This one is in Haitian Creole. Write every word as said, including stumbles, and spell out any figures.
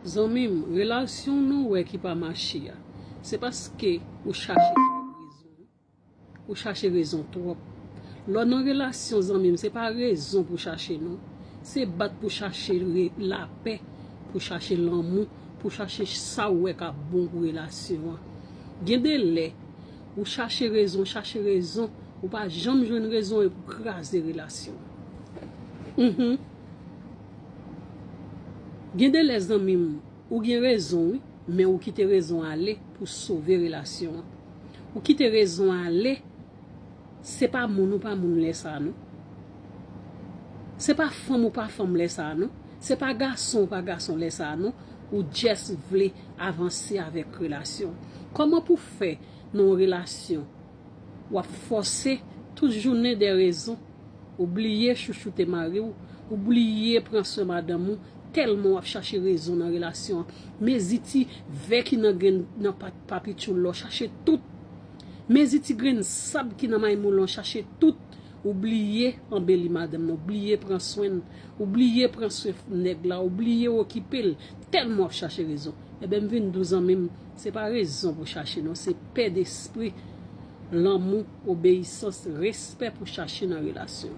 Zanmi m, relasyon nou wè ki pa mache a, se paske ou chache twòp rezon. Ou chache rezon twòp. Lè w nan relasyon, zanmi m, se pa rezon pou chache non. Se bat pou chache re- lapè, pou chache lanmou, pou chache sa w wè k ap bon pou relasyon an. Gen de lè, ou chache rezon, chache rezon, ou pa janm jwenn rezon epi w kraze relasyon an. Mhm. Gen de lè, zanmi m, ou gen rezon, wi, men ou kite rezon ale pou sove relasyon an. Ou kite rezon ale, se pa moun ou pa moun lè sa a non. Se pa fanm ou pa fanm lè sa a non. Se pa gason ou pa gason lè sa a non. Ou just vle avanse avèk relasyon. Kòman pou fè nan yon relasyon w ap fòse tout jounen de rezon, ou bliye chouchoute mari w, ou bliye pran swen madanm ou, tèlman w ap chache rezon nan relasyon an. Mezi ti vè ki nan grenn nan pa- papi tchoul la, w chache tout. Mezi ti grenn sab ki nan maymoul lan, w chache tout. Ou bliye anbeli madanm nan, ou bliye pran swen l, ou bliye pran swen nèg la, ou bliye okipe l, tèlman w ap chache rezon. Ebyen, m vin di w, zanmi m, se pa rezon pou chache non, se pè despri, lanmou, obeyisans, respè pou chache nan relasyon.